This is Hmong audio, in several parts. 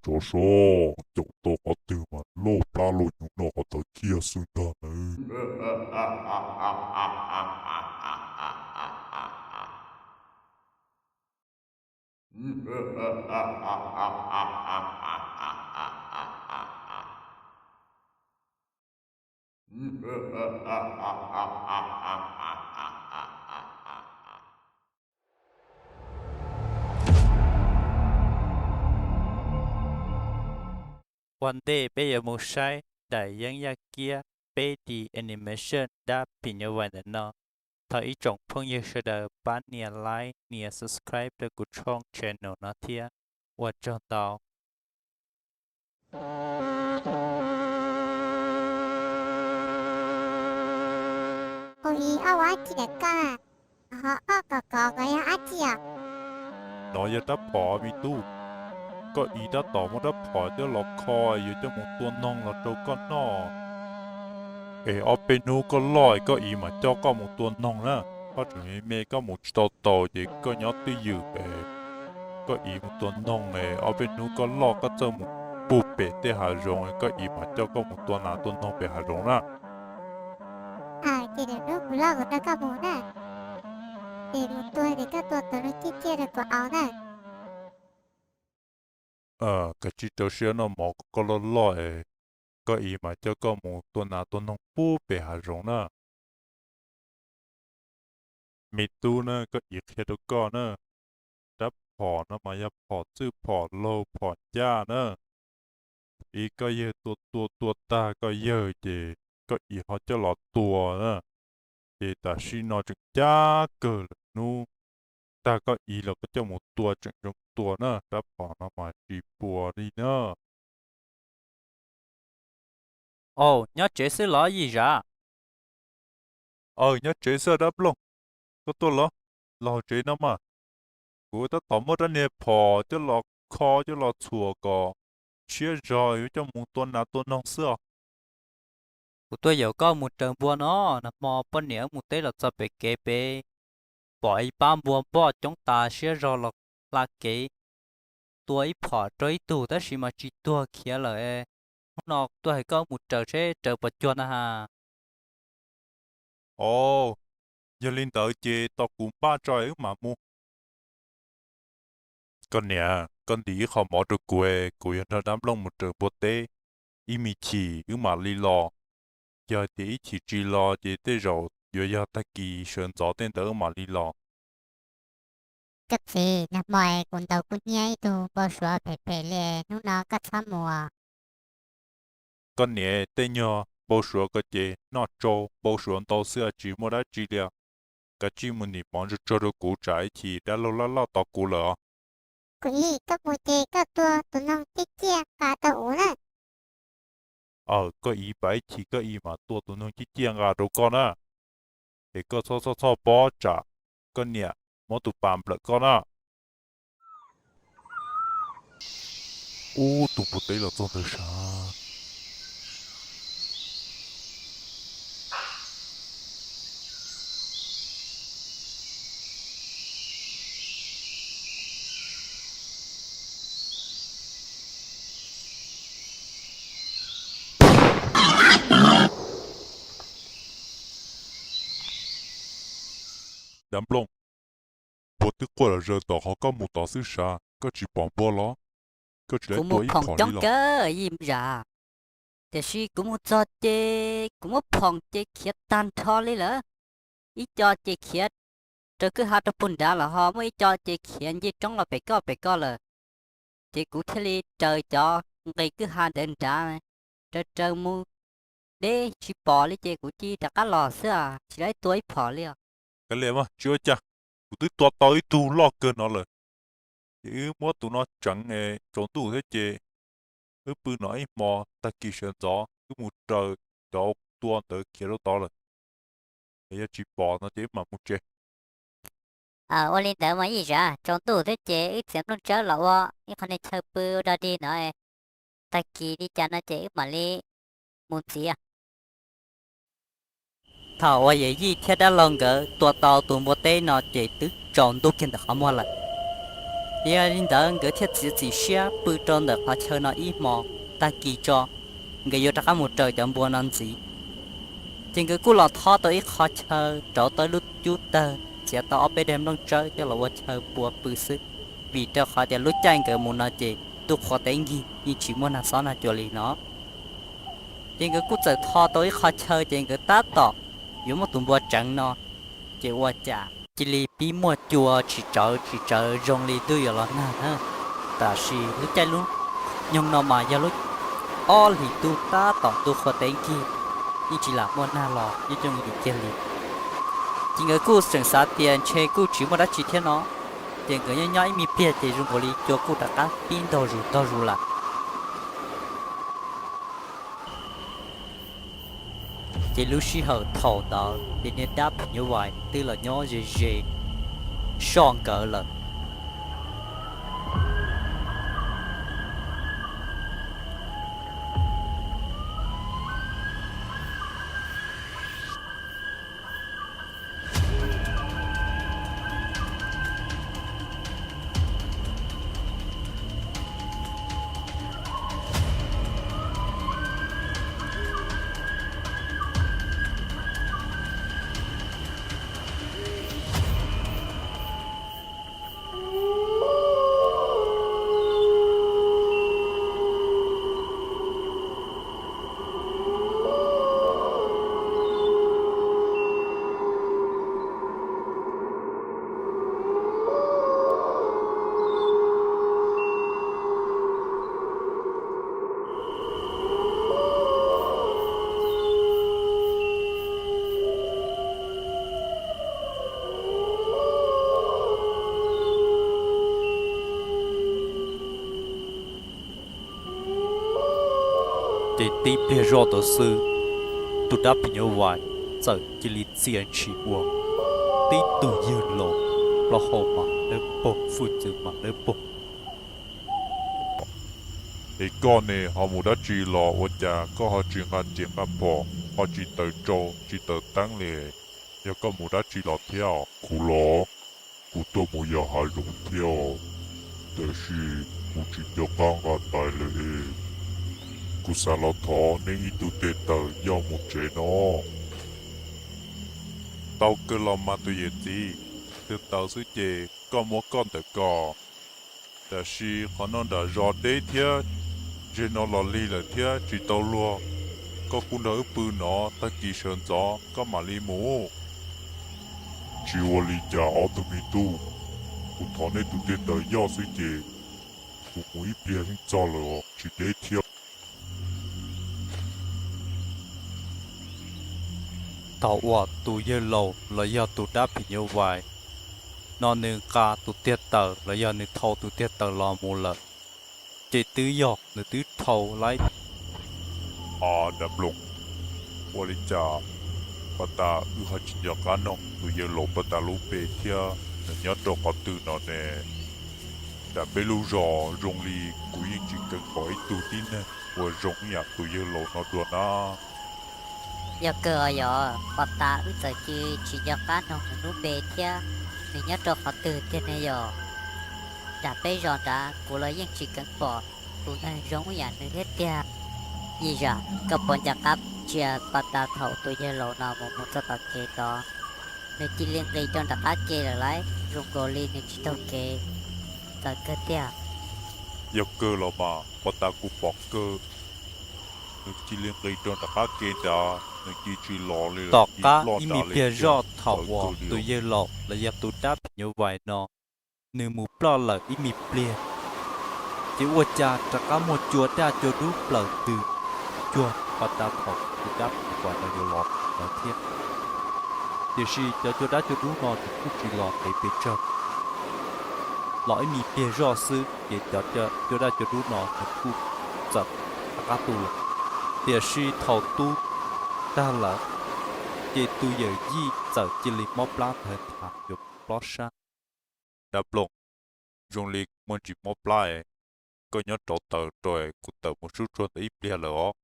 Tsov sov, caum tau qhov twg mas loj plab loj nyoos noj qhov ntawd kiag xwb ntag nawb. Ua ntej peb yuav mus saib daim yeeb yaj kiab peb D animation dab phim nyuj vais ntawm no, thov ib tsoom phooj ywg sawv daws pab nias like nias subscribe rau kuv tshooj channel no thiab. Ua tsaug ntau. Ua li ob ua dab tsi ntawm koj? Ho ob kos kos ko yog dab tsi os? No yog rab phom me tub. Koj ib tab tom muab rab phom coj los kho yuav coj mus tua noog los rau koj noj. Es ob peb hnub koj loj koj ib mam coj koj mus tua noog na. Koj tseem me me koj mus tsis tau taus ces koj nyob twj ywm es koj ib mus tua noog es ob peb hnub koj loj koj txawj mus puag pem tej hav zoov, koj ib mam coj koj mus tua nas tua noog pem hav zoov na. Ces lwm hnub kuv loj kuv nrog koj mus na. Ces mus tua ces koj tua tus noog ciaj ciaj rau kuv aus na. Kav tsij rau siab noj mov kom koj loj loj es koj ib mam coj koj mus tua nas tua noog puag pem hav zoov na. Me tub na, koj ib qhia rau koj na, rab phom no mas yog phom txwj phom laug phom ncaj na. Ib koj yawg tua tua tua tag koj yawg ces koj ib ho coj los tua na. Ces tam sim no tseem ncaj kawg lawm, hnub tag koj ib los koj coj mus tua tseem zoo tua na, rab phom no mas tsis puas li na. Aub, nyob tsev xwb los yij zam? Aw, nyob tsev xwb dab nplooj. Koj tuaj los, los hauv tsev no mas. Kuv tab tom muab rab niag phom coj los kho coj los txhuam kom siab zog yuav coj mus tua nas tua noog xwb os. Kuv tuaj yaum koj mus raws npua no, nag hmo poj niam wb mus teb los txog pem kev pem, pom ib pab npua npoj coob tas siab zog los hla kev, tua ib phom rau ib tug tab sis mas tsis tuag khiav lawm. Hnub no tuaj hais koj mus raws seb raws puas cuag na has. Aub, yog li ntawd ces tos kuv npaj tso wb mam mus. Koj niam, koj ntim ib qho mov rau kuv, kuv yuav nrog dab nplooj mus raws npua teb, ib me chim wb mam li los. Yog hais tias ib chim tsis los ces tej zaum yuav yog tag kis sawv ntxov tej ntawd wb mam li los. Koj txiv, nag hmo kuv ntaus kuj nyiag ib tug npau suav phem phem li, hnub no koj txhob mus. Koj niam, tej nyuag npau suav ko ces noj tsau, npau suav ntau xwb tsis muaj dab tsi li. Kav tsij mus ntim mov ntsuag tsuag rau kuv tsam ib chim dab laug laj loj tos kuv lawm os. Kuv ib, koj mus ces koj tua tus noog ciaj ciaj nqa rau kuv na. Aw, koj ib, pab ib chim koj ib mam tua tus noog ciaj ciaj nqa rau koj na. Es koj txhob txhob txhob pob tsam koj niam muab tus pas nplawm koj na. Ub, tus npua teb los txog ntawd sav. Dab nplooj, npua twb quaj los zaws tom qhov koj mus tod xwb sav, koj tsis pom npua los? Koj tsis lam tua ib phom li los? Yij zam, tiam sis kuv mus txog ces kuv muab phom ces khiav tag nrho li lawm. Ib co ces khiav raws kwj ha rau puag nrad los ho muaj ib co ces khiav nce roob los pem koj pem koj lawm. Ces kuv thiaj li raws cov nqis kwj ha ntawd nrad, raws raws mus deb tsis pom li ces kuv cia li rov qab los xwb, tsis lam tua ib phom li os. Kav liam mas tsis ua cas, kuv twb tua tau ib tug loj kawg no lawm. Ces wb muab tus no tseev, tsaus ntuj thiab ces wb pw no ib hmo, tag kis sawv ntxov wb mus raws cov tua ntawd khiav rau tod lawm. Es yog tsis pom no ces wb mam mus tsev. Ua li ntawd mas yij zam, tsaus ntuj thiab ces wb txiav nplooj tsawb los ua ib qho niag chaw pw ua dog dig no, tag kis li cas no ces wb mam li mus ntxiv. Thaum uas yawm yij thiab dab laug nkawd tua tau tus npua teb no ces twb tsaus ntuj kiag ntawm qhov muag lawm. Yog li ntawd nkawd thiaj txiav txim siab pw rau ntawm qhov chaw no ib hmo, tag kis tso nkawd yuav rov qab mus raws cov npua no ntxiv. Ces nkawd kuj los thob tau ib qho chaw rauv tau ib lub cub tawg, txiav tau ob peb daim nplooj tsawb coj los ua chaw pua pw xwb, vim rau qhov tias lub caij nkawd mus no ces ntuj qhuav tev nkig yeej tsis muaj nag xob nag cua li no. Ces nkawd kuj txawm tho tau ib qho chaw ces nkawd tab tom yuav muab tus npua tseev no, ces ua cas cia li pib muaj cua tsis tsawv tsis tsawv zoo li ntuj yuav los nag na. Tab sis lub caij lub nyoog no mas yog lub ob hlis ntuj tab tom ntuj qhuav tev nkig, yeej tsis lam muaj nag los nyob coob li kiag li. Ces nkawd kuj tseem xav tias ntshe kuj tsis muaj dab tsi thiab no, ces nkawd nyob nyob ib me pliag ces zoo nkaus li cua kuj rov qab pib ntog zus ntog zus lawm. Ces lub sij hawm thaum ntawd ces niag dab phim nyuj vais twb los nyob ze ze soj nkawd lawm. Ces tib pliag zoj ntawd xwb, tus dab phim nyuj vais txawm cia li txia ntshis ua tib tug yawg laus, plaub hau mas dawb paug, hwj txwv mas dawb paug. Es koj ne ho mus dab tsi los ua cas koj ho tsis nqa riam nqa phom, ho tsis taws tsau tsis taws teeb li? Yog koj mus dab tsi los thiab? Kuv los, kuv tuaj mus yos hav zoov thiab os, tiam sis kuv tsis nco qab nqa tais lawm es kuv xav los thov neb ib tug tes taws yoj mus tsev no. Tau kawg los mas tus yawm txiv, tes taws xwb ces koj muab koj ntawm ko. Tiam sis qhov no nram zos deb thiab, ntseg no los lig lawm thiab tsis tau luag. Koj kuj nrog wb pw no, tag kis sawv ntxov koj mam li mus. Tsis ua li cas ob tug me tub, kuv thov nej tus tes taws yoj xwb ces kuv mus ib pliag yeej txog lawm, tsis deb thiab. Thaum uas tus yawg laus los yog tus dab phim nyuj vais no nws nqa tus tiag taws los yog nws thau tus tiag taws los mus lawm, ces twb yog nws twb dhau laib. Dab Nploos, ua li cas pab tas wb ho tsis nco qab noog tus yawg laus pab tas lub npe thiab nws nyob rau qhov twg no ne? Nram peb lub zos zoo li kuv yeej tsis keev pom ib tug tib neeg uas zoo ib yam tus yawg laus no dua na. Yog kawg os, yog pab tas wb txawm cia tsis nco qab noog nws lub npe thiab nws nyob rau qhov twg tiag ne yog? Nram peb zos nrad kuv los yeej tsis keev pom tus neeg zoo ib yam nws thiab tiag. Yij zam, koj puas nco qab tsis, pab tas thaum tus yawg laus no mus mus txog tom kev tod, nws cia li nqis rau nram qab ke lawm lauj, zoo nkaus li nws tsis taug kev txawv kawg tiag. Yog kawg los mas, pab tas kuv pom kawg, nws cia li nqis rau nram qab ke nrad, nws cia tsis los li lawm. Tom qab ib me pliag zoj thaum uas tus yawg laus los yog tus dab phim nyuj vais no nws mus ploj lawm ib me pliag, ces ua cas rov qab muaj cua daj cua dub plaws twg cuag pab tas thaum tus dab phim nyuj vais no yuav los ntawd thiab. Tiam sis cov cua daj cua dub no nws kuj tsis los ntev pes tsawg. Los ib me pliag zoj xwb ces cov cua daj cua dub no nws kuj txawm rov qab tu lawm. Tiam sis thaum tu tag lawm, ces tus yawm yij txawm cia li mob plab ntawd nthav yuav plob sab. Dab Nploos, zoo li muaj ntsis mob plab es, koj nyob rauv taws rau es kuv tawm mus sub tsuag ntawd ib pliag lawm os.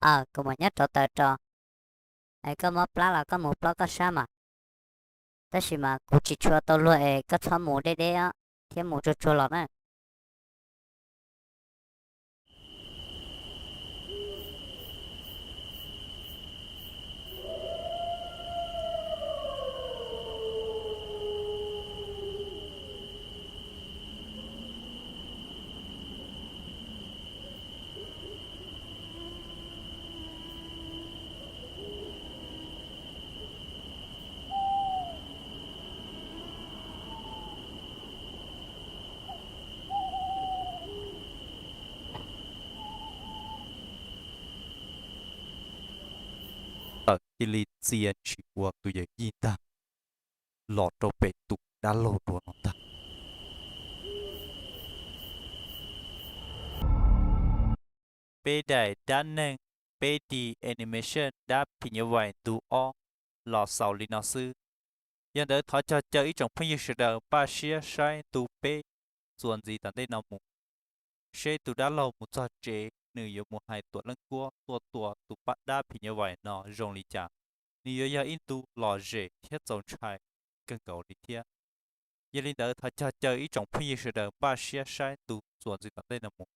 Aw, kuv mus nyob rauv taws rau. Es koj mob plab los koj mus plob koj sab mas. Tab sis mas kuv tsis tshua tau luag es koj txhob mus deb deb os. thiab mus tsuag tsuag los na. Tawm cia li txia ntshis ua tus yawm yij ntag, los rau pem tus dab laug dua no ntag. Peb daim dab neeg peb D animation dab phim nyuj vais ntu ob los xaus li no xwb. Yog ntawd thov cog caw ib tsoom phooj ywg sawv daws npaj siab saib ntu peb txuas ntxiv tom ntej no mus, seb tus dab laug mus txog tsev nws yuav mus hais Tuam Leej Kuab tuaj tua tus pab dab phim nyuj vais no zoo li cas. Nws yuav yog ib ntu lom zem thiab txaus ntshai kawg nkaus li thiab. Yog li ntawd thov cog caw ib tsoom phooj ywg sawv daws npaj siab saib ntu txuas ntxiv tom ntej no mus.